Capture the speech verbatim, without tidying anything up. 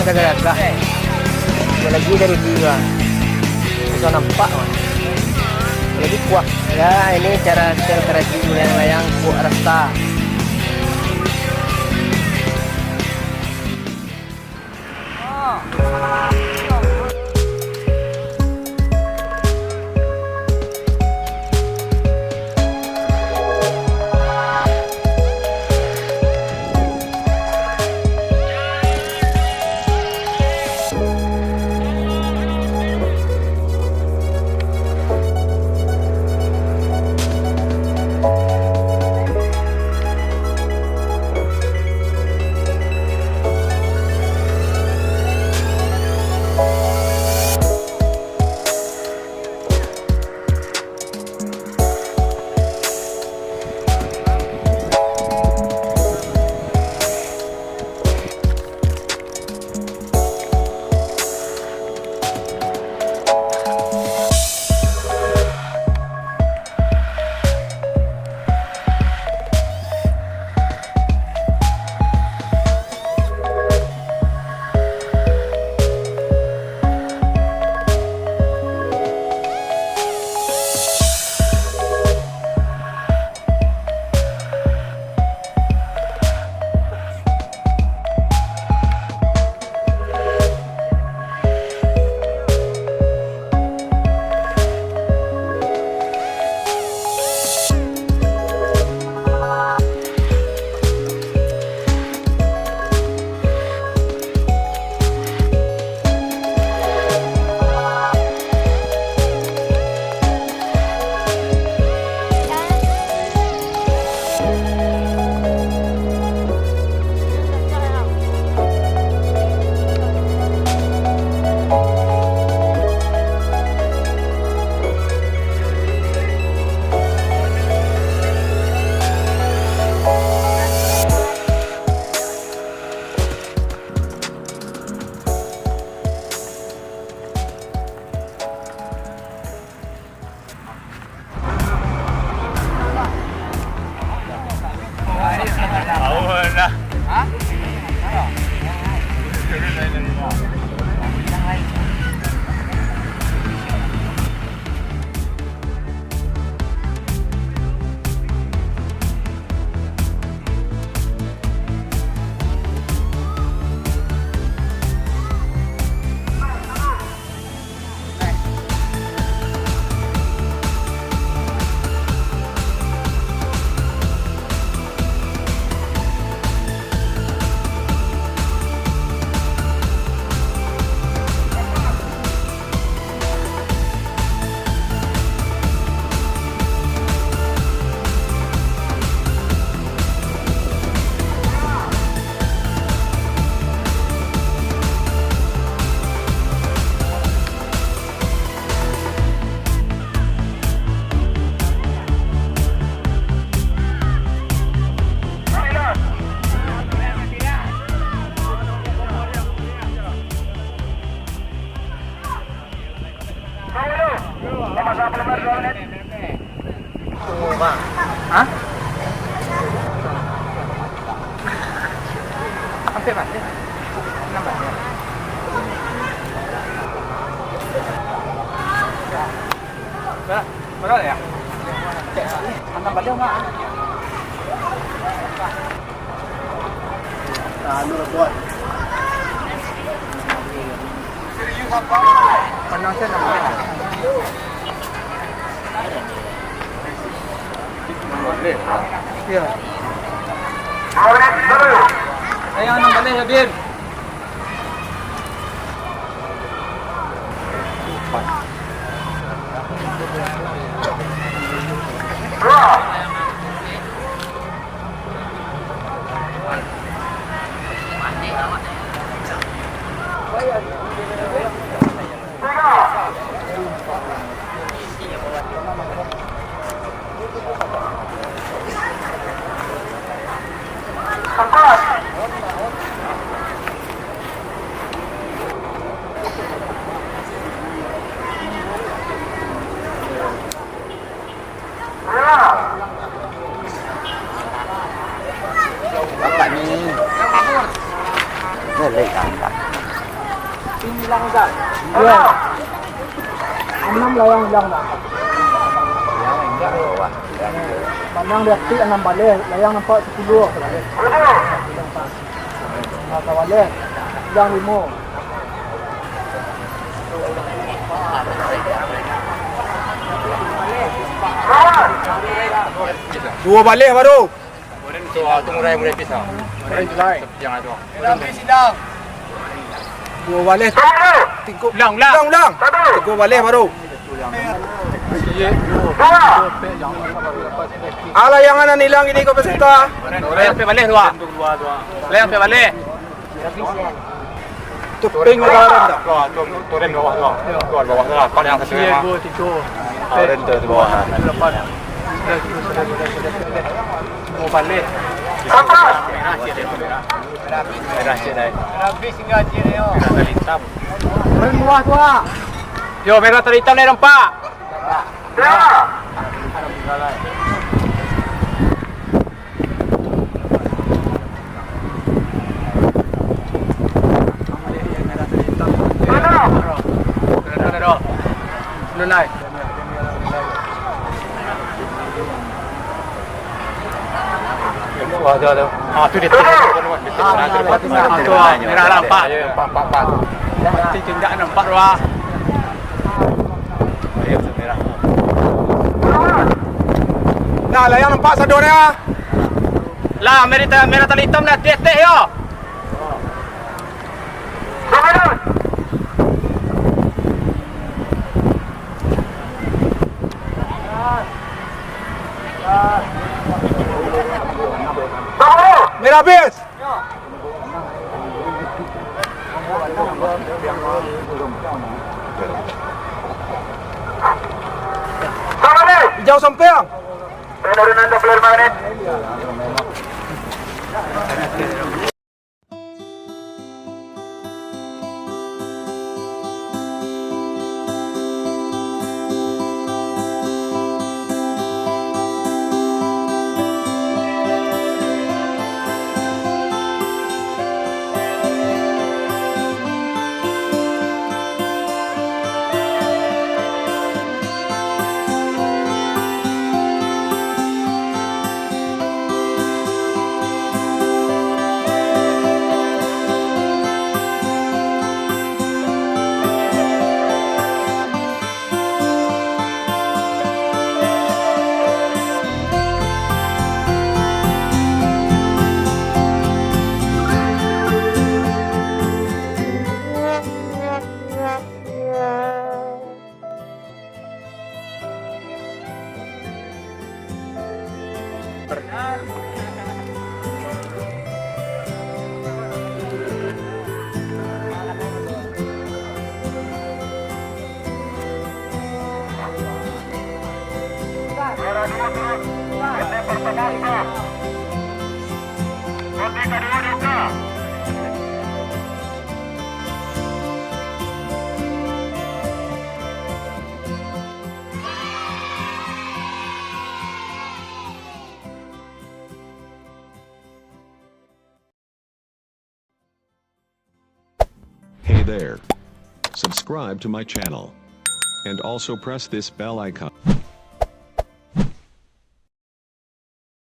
Gagah-gagah. Ada lagi dari dia. Susah nampak, Wan. Lagi kuah. Ya, ini cara style karaji layang-layang, buat rasa. Hah? Sampai mana? Enam belas. Berapa? Berapa ya? Enam belas, Mak. Nah, anu lah, buat. Panasnya enam belas. Iya. Ayo, enam belas, Habib. Anam layang ilang, Bang. Manang di atik anam baleh, layang nampak sapuluah. Nah, kabaleh, ilang limo. Duo baleh baru. Duo baleh. Tingkuk. Ulang, ulang. Ulang, ulang. Tingkuk baleh baru. Alah, yang anan ilang ini ko peserta. Layang pe baleh dua. Layang pe baleh. Tu ping udah ada dah. Tuh, tuh, tuh, di bawah tu. Tuh, di bawah tu lah. Pan yang satu memang. Dua, tiga, empat, lima, enam, tujuh, lapan, sembilan, sepuluh, sebelas, dua belas, tiga belas. Mau balik. Merah cik dah. Merah cik dah. Habis tinggal cik dah, yo. Merah dan hitam. Paling bawah tu, ah. Yo, merah dan hitam dah nampak. Ya. Ah, tu dia. Ah, tu, ah, merah lah, nampak. Nampak, nampak, nampak. Mati tindak nampak tu, ah. Nah, lah yang nampak sadonyo. Lah, merah, merah tali hitam dah, tek-tek yo. Merah habis. Ijau sampiang. Hey there. Subscribe to my channel. And also press this bell icon.